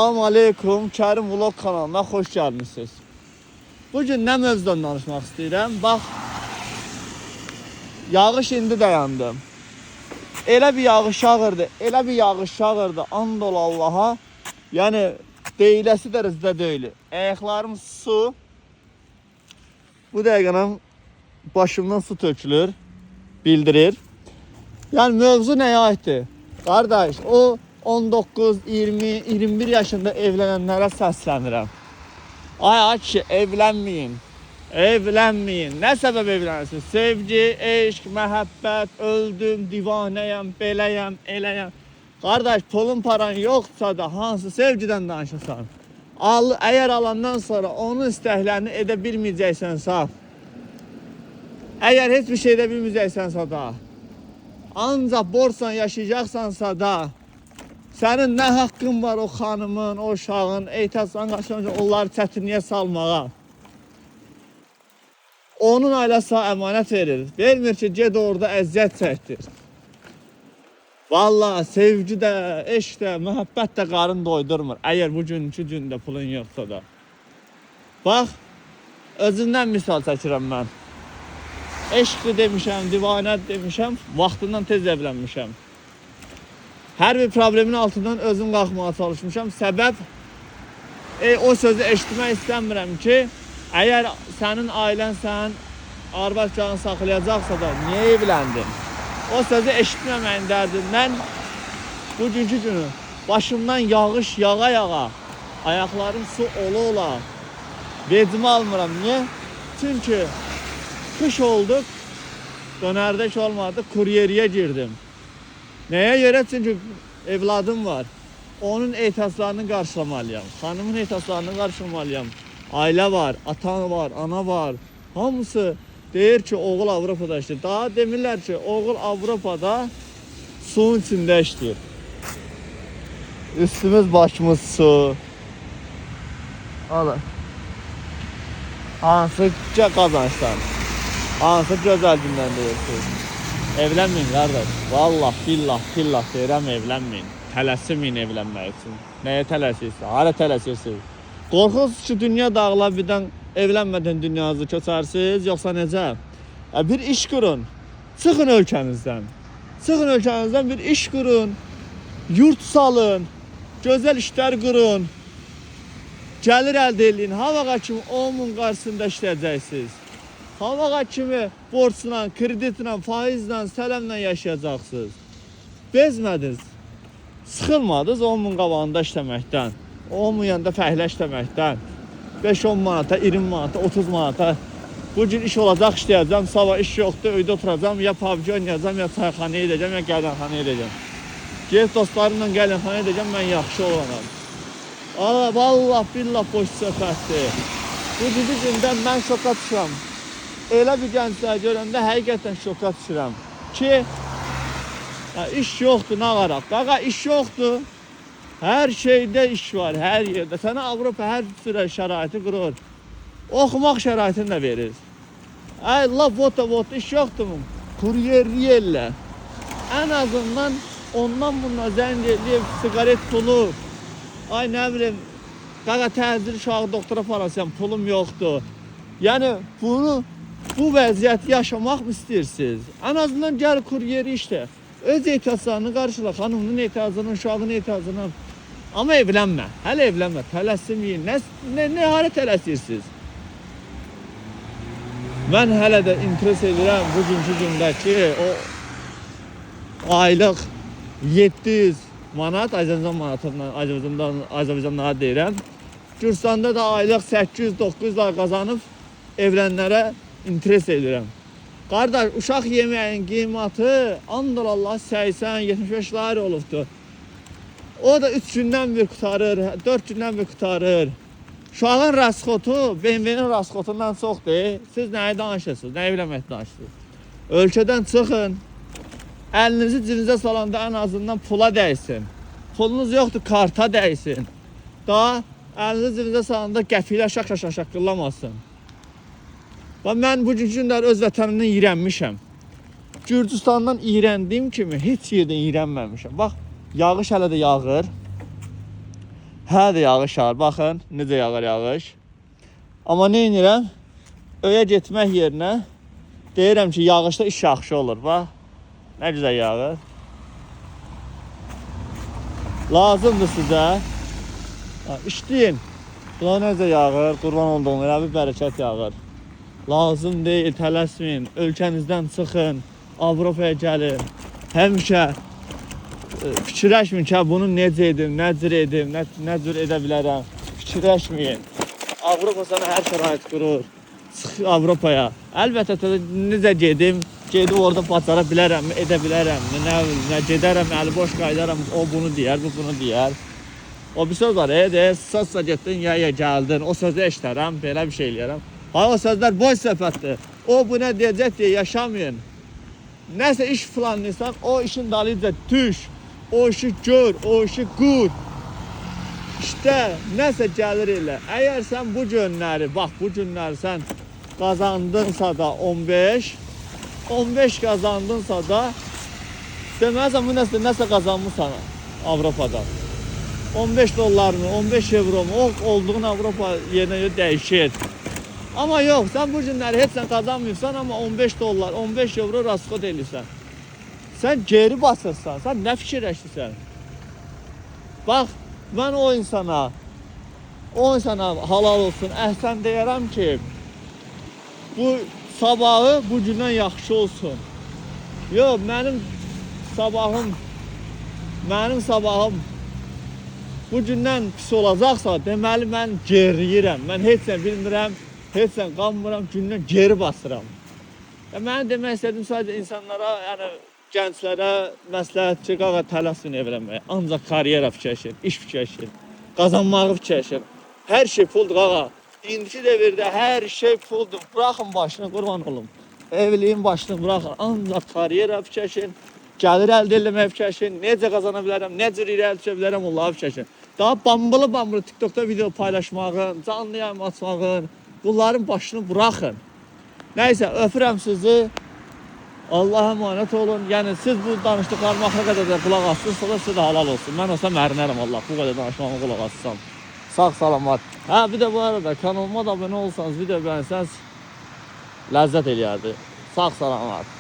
Salam aleykum, Kərim Vlog kanalına xoş gəlmisiniz. Bugün nə mövzudan danışmaq istəyirəm? Bax, yağış indi dayandı. Elə bir yağış yağırdı, elə bir yağış yağırdı, and ol Allaha. Yəni deyiləsi dərəcədə deyil. Ayaqlarım su. Bu dəqiqənəm başımdan su tökülür, bildirir. Yəni mövzu nəyə aiddir? Qardaş, o 19, 20, 21 yaşında evlənənlərə səslənirəm. Ay ay kişi, evlənməyin. Evlənməyin. Nə səbəb evlənirsiniz? Sevgi, eşq, məhəbbət, öldüm, divanəyəm, beləyəm, eləyəm. Qardaş, pulun paran yoxsa da hansı sevgidən danışırsan? Al, əgər alandan sonra onun istəklərini edə bilməyəcəksənsə, əgər heç bir şey edə bilməyəcəksənsə da, ancaq borcla yaşayacaqsansa da, sənin nə haqqın var o xanımın, o uşağın, etirazdan qaçan onları çətinliyə salmağa? Onun ailəsi sənə əmanət verir. Vermir ki, get orada əziyyət çəkdir. Vallahi sevgi də, eşq də, məhəbbət də qarın doydurmur. Əgər bugünkü gündə pulun yoxsa da. Bax, özümdən misal çəkirəm mən. Eşqli demişəm, divanə demişəm, vaxtından tez evlənmişəm. Hər bir problemin altından özüm qalxmağa çalışmışam. Səbəb o sözü eşitmək istəmirəm ki, əgər sənin ailən sənin arvad uşağını saxlayacaqsa da niyə evləndin? O sözü eşitməməyin dərdindən bugünkü günü başımdan yağış yağa yağa, ayaqlarım su ola ola vecimə almıram. Niyə? Çünki kış oldu, dönərdə iş olmadı, kuryeriyə girdim. Nəyə görə? Çünki evladım var. Onun ehtiyaclarını qarşılamalıyam. Xanımın ehtiyaclarını qarşılamalıyam. Ailə var, ata var, ana var. Hamısı deyir ki, oğul Avropada işləyir. Daha demirlər ki, oğul Avropada suyun içində işləyir. Üstümüz başımız su. Ala. Hansı qazancdan? Hansı gözəl gündən deyirsiniz? Evlənməyin qardaş. Vallah, billah, billah deyirəm evlənməyin. Tələsiməyin evlənmək üçün. Nəyə tələsirsiniz? Hara tələsirsiniz? Qorxursunuz ki, dünya dağıla birdən evlənmədən dünyanızı köçərsiniz, yoxsa necə? Bir iş qurun. Çıxın ölkənizdən. Çıxın ölkənizdən bir iş qurun. Yurt salın. Gözəl işlər qurun. Gəlir əldə eləyin. Havağa kimi 10 min qarşısında işləyəcəksiniz. Havağa kimi borcla, kreditlə, faizlə, sələmlə yaşayacaqsınız. Bezmədiniz. Sıxılmadınız 10 min qabağında işləməkdən. 10 min yanında fəhlə işləməkdən. 5-10 manata, 20 manata, 30 manata. Bu gün iş olacaq işləyəcəm, sabah iş yoxdur, öydə oturacam, ya PUBG oynayacam, ya çayxanaya edəcəm, ya qəlyanxanaya edəcəm. Gedib dostlarımla qəlyanxanaya edəcəm, mən yaxşı olanam. Allah, vallah billah boş söhbətdir. Bu gücü gündən mən şoka düşürəm. Elə bir gənclər görəndə həqiqətən şoka düşürəm ki, ya iş yoxdur, nə varaq? Qaqa iş yoxdur. Hər şeydə iş var, hər yerdə. Sənə Avropa hər cürə şəraiti qurur. Oxumaq şəraitini də verir. Ay lap vota vota iş yoxdur mu? Kuryerlik elə. Ən azından ondan bundan zəng eləyib siqaret pulu. Ay nə bilim, qaqa təcil uşağı doktora aparasam, pulum yoxdur. Yəni bunu bu vəziyyəti yaşamaq mı istəyirsiniz? Ən azından gəl kuryeri işlə. Öz ehtiyaclarını qarşıla, xanımının ehtiyacını, uşağının ehtiyacını. Amma evlənmə. Hələ evlənmə. Tələsməyin. Nə hara tələsirsiniz? Mən hələ də interes edirəm bugünkü gündəki o aylıq 700 manat Azərbaycan manatından, Azərbaycandan, Azərbaycanlara deyirəm. Gürcüstanda da aylıq 800-900 lar qazanıb evlənlərə interes edirəm. Qardaş, uşaq yeməyin qiyməti and ol Allah 80-75 lar olubdur. O da 3 gündən bir qurtarır, 4 gündən bir qurtarır. Uşağın rasxotu BMW-nin rasxotundan çoxdur. Siz nəyi danışırsınız? Nə evlənmək danışırsınız? Ölkədən çıxın. Əlinizi cibinizə salanda ən azından pula dəysin. Pulunuz yoxdur, karta dəysin. Daha əlinizi cibinizə salanda qəpiklər şaq-şaq şaqqıllamasın. Bax mən bugünkü günlər öz vətənimdən iyrənmişəm. Gürcüstandan iyrəndiyim kimi heç yerdən iyrənməmişəm. Bax, yağış hələ də yağır. Hə də yağış yağır. Baxın, necə yağır yağış. Amma nə edirəm? Öyə getmək yerinə deyirəm ki, yağışda iş yaxşı olur. Bax, nə gözəl yağır. Lazımdır sizə. Ha, işləyin. Buna necə yağır? Qurban olduğum elə bir bərəkət yağır. Lazım deyil, tələsməyin. Ölkənizdən çıxın, Avropaya gəlin. Həmişə fikirləşməyin ki, hə, bunu necə edim, nə cür edim, nə cür edə bilərəm. Fikirləşməyin. Avropa sənə hər şərait qurur. Çıx Avropaya. Əlbəttə necə gedim, gedib orada bacara bilərəmmi, edə bilərəmmi, nə bilim, nə gedərəm, əli boş qayıdaram, o bunu deyər, bu bunu deyər. O bir söz var, de, sazsa getdin, ya gəldin, o sözü eşidərəm, belə bir şey eləyərəm. Hayır, o sözlər boş söhbətdir. O bu nə deyəcək deyə yaşamayın. Nəsə iş planlayırsan, o işin dalınca düş, o işi gör, o işi qur. İşte nəsə gəlir elə. Əgər sən bu günləri, bax bu günləri sən qazandınsa da 15, 15 qazandınsa da deməli sən bu nəsə qazanmısan Avropada. 15 dollar mı, 15 euro mu, o olduğun Avropa yerinə görə dəyişir. Amma yox, sən bu günləri heç sən qazanmıyorsan, amma 15 dollar, 15 euro rasxod eləyirsən. Sən geri basırsan, sən nə fikirləşirsən? Bax, mən o insana halal olsun, əhsən deyərəm ki, bu sabahı bu gündən yaxşı olsun. Yox, mənim sabahım bu gündən pis olacaqsa, deməli mən geriyirəm. Mən heç nə bilmirəm, heç nə qanmıram, gündən geri basıram. Ya mənim demək istədiyim sadəcə insanlara, yəni gənclərə məsləhətçi qağa tələsmin evlənməyə. Ancaq karyera fikirləşir, iş fikirləşir, qazanmağı fikirləşir. Hər şey puldur qağa. İndiki devirdə hər şey puldur. Buraxın başını, qurban olum. Evliliğin başını buraxın. Ancaq karyera fikirləşin, gəlir əldə eləməyə fikirləşin, necə qazana bilərəm, nə cür irəli düşə bilərəm, onlara fikirləşin. Daha bambılı-bambılı TikTokda video paylaşmağın, canlı yayım açmağın, bunların başını buraxın. Nəysə, öpürəm sizi. Allah'a emanet olun. Yəni siz bu danışdıqlarıma axıra qədər də qulaq assınsa da sizə də halal olsun. Mən olsam ərinərəm Allah, bu qədər danışmağıma qulaq assam. Sağ salamat. Hə, bir də bu arada kanalıma da abunə olsanız, video bəyənsəniz ləzzət eləyərdi. Sağ salamat.